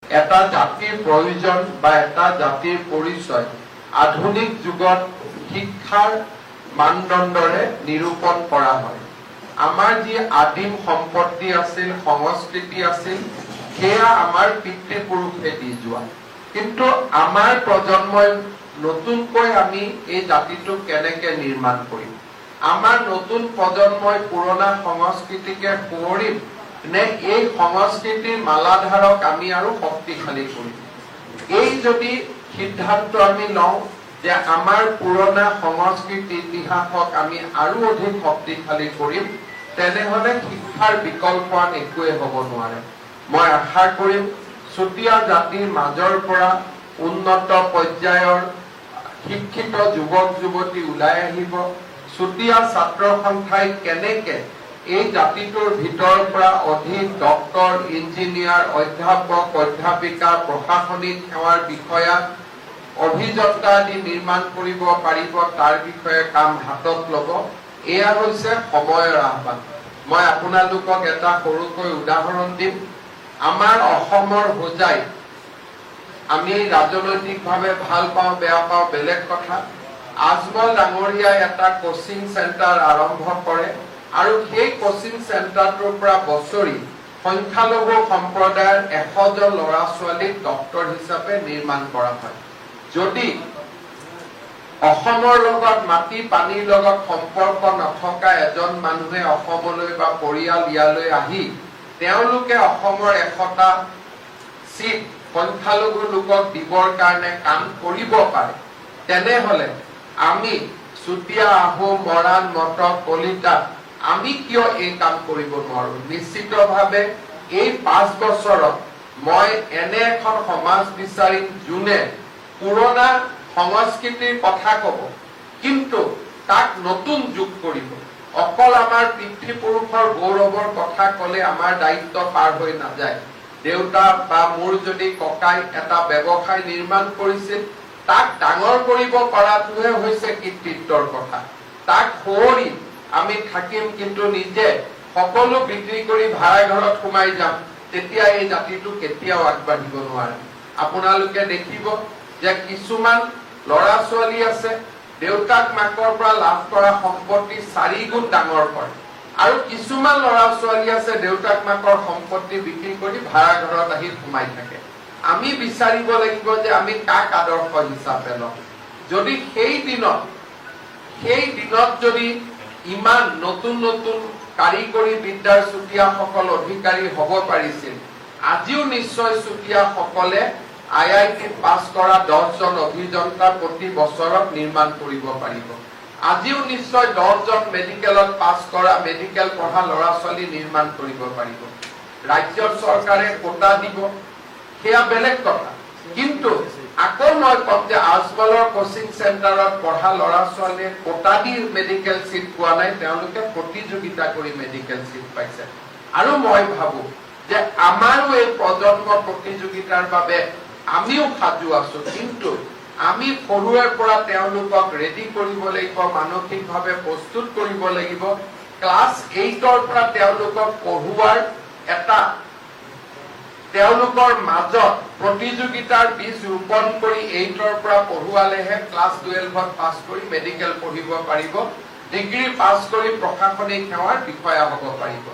এটা জাতিৰ প্ৰয়োজন বা এটা জাতিৰ পৰিচয় আধুনিক যুগত শিক্ষাৰ মানদণ্ডৰে নিৰূপণ কৰা হয়। আমাৰ যি আদিম সম্পত্তি আছিল, সংস্কৃতি আছিল, সেয়া আমাৰ পিতৃপুৰুষে দি যোৱা। কিন্তু আমাৰ প্ৰজন্মই নতুনকৈ আমি এই জাতিটোক কেনেকে নিৰ্মাণ কৰিম? আমাৰ নতুন প্ৰজন্মই পুৰণা সংস্কৃতিকে সোঁৱৰিম নে এই সংস্কৃতিৰ মালাধাৰক আমি আৰু শক্তিশালী কৰিম? এই যদি সিদ্ধান্ত আমি লওঁ যে আমাৰ পুৰণা সংস্কৃতি, ইতিহাসক আমি আৰু অধিক শক্তিশালী কৰিম, তেনেহলে শিক্ষাৰ বিকল্প আন একোৱে হ'ব নোৱাৰে। মই আশা কৰিম, চুতীয়া জাতিৰ মাজৰ পৰা উন্নত পৰ্যায়ৰ শিক্ষিত যুৱক যুৱতী ওলাই আহিব। চুতীয়া ছাত্ৰ সন্থাই কেনেকে এই জাতিটোৰ ভিতৰৰ পৰা অধিক ডক্তৰ, ইঞ্জিনিয়াৰ, অধ্যাপক, অধ্যাপিকা, প্ৰশাসনিক সেৱাৰ বিষয়া, অভিযন্তা আদি নিৰ্মাণ কৰিব পাৰিব, তাৰ বিষয়ে কাম হাতত ল'ব। এয়া হৈছে সময়ৰ আহ্বান। মই আপোনালোকক এটা সৰুকৈ উদাহৰণ দিম। আমাৰ অসমৰ হোজাই, আমি ৰাজনৈতিকভাৱে ভাল পাওঁ, বেয়া পাওঁ বেলেগ কথা, আজমল ডাঙৰীয়াই এটা কোচিং চেণ্টাৰ আৰম্ভ কৰে আৰু সেই কোচিং চেণ্টাৰটোৰ পৰা বছৰি সংখ্যালঘু সম্প্ৰদায়ৰ 100জন ল'ৰা ছোৱালীক ডক্তৰ হিচাপে নিৰ্মাণ কৰা হয়। যদি অসমৰ লগত, মাটি পানীৰ লগত সম্পৰ্ক নথকা এজন মানুহে অসমলৈ বা পৰিয়াল ইয়ালৈ আহি তেওঁলোকে অসমৰ 100টা চিট সংখ্যালঘু লোকক দিবৰ কাৰণে কাম কৰিব পাৰে, তেনেহলে আমি চুতীয়া, আহোম, মৰাণ, মটক, কলিতা, আমি কিয় এই কাম কৰিব নোৱাৰো? নিশ্চিতভাৱে এই 5 বছৰত মই এনে এখন সমাজ বিচাৰিম যোনে পুৰণা সংস্কৃতিৰ কথা ক'ব, কিন্তু তাক নতুন যোগ কৰিব। অকল আমাৰ পিতৃপুৰুষৰ গৌৰৱৰ কথা ক'লে আমাৰ দায়িত্ব পাৰ হৈ নাযায়। দেউতা বা মোৰ যদি ককাই এটা ব্যৱসায় নিৰ্মাণ কৰিছিল, তাক ডাঙৰ কৰিব পৰাটোহে হৈছে কৃতিত্বৰ কথা। তাক সোঁৱৰি আমি থাকিম, কিন্তু নিজে সকলো বিক্ৰী কৰি ভাড়া ঘৰত সোমাই যাম, তেতিয়া এই জাতিটো কেতিয়াও আগবাঢ়িব নোৱাৰে। আপোনালোকে দেখিব যে কিছুমান ল'ৰা ছোৱালী আছে, দেউতাক মাকৰ পৰা লাভ কৰা সম্পত্তি চাৰিগুণ ডাঙৰ কৰে আৰু কিছুমান ল'ৰা ছোৱালী আছে, দেউতাক মাকৰ সম্পত্তি বিক্ৰী কৰি ভাড়া ঘৰত আহি সোমাই থাকে। আমি বিচাৰিব লাগিব যে আমি কাক আদৰ্শ হিচাপে লওঁ। যদি সেই দিনত যদি ইমান নতুন নতুন কাৰিকৰী বিদ্যাৰ চুতীয়াসকল অধিকাৰী হ'ব পাৰিছিল, আজিও নিশ্চয় চুতীয়াসকলে আইআইটিত পাছ কৰা 10জন অভিযন্তা প্ৰতি বছৰত নিৰ্মাণ কৰিব পাৰিব। আজিও নিশ্চয় 10জন মেডিকেলত পাছ কৰা, মেডিকেল পঢ়া ল'ৰা ছোৱালী নিৰ্মাণ কৰিব পাৰিব। ৰাজ্য চৰকাৰে কোটা দিব, সেয়া বেলেগ কথা। কিন্তু আকৌ মই ক'ম যে আজমলৰ কোচিং চেণ্টাৰত পঢ়া ল'ৰা ছোৱালীয়ে কোটা দি মেডিকেল চিট পোৱা নাই, তেওঁলোকে প্ৰতিযোগিতা কৰি মেডিকেল চিট পাইছে। আৰু মই ভাবো যে আমাৰো এই প্ৰজন্ম প্ৰতিযোগিতাৰ বাবে আমিও সাজু আছো, কিন্তু আমি সৰুৰে পৰা তেওঁলোকক ৰেডি কৰিব লাগিব, মানসিকভাৱে প্ৰস্তুত কৰিব লাগিব। ক্লাছ 8ৰ পৰা তেওঁলোকক পঢ়োৱাৰ এটা তেওঁলোকৰ মাজত প্ৰতিযোগিতাৰ বীজ ৰোপণ কৰি 8ৰ পৰা পঢ়ুৱালেহে ক্লাছ 12ত পাছ কৰি মেডিকেল পঢ়িব পাৰিব, ডিগ্ৰী পাছ কৰি প্ৰশাসনিক সেৱাৰ বিষয়া হ'ব পাৰিব।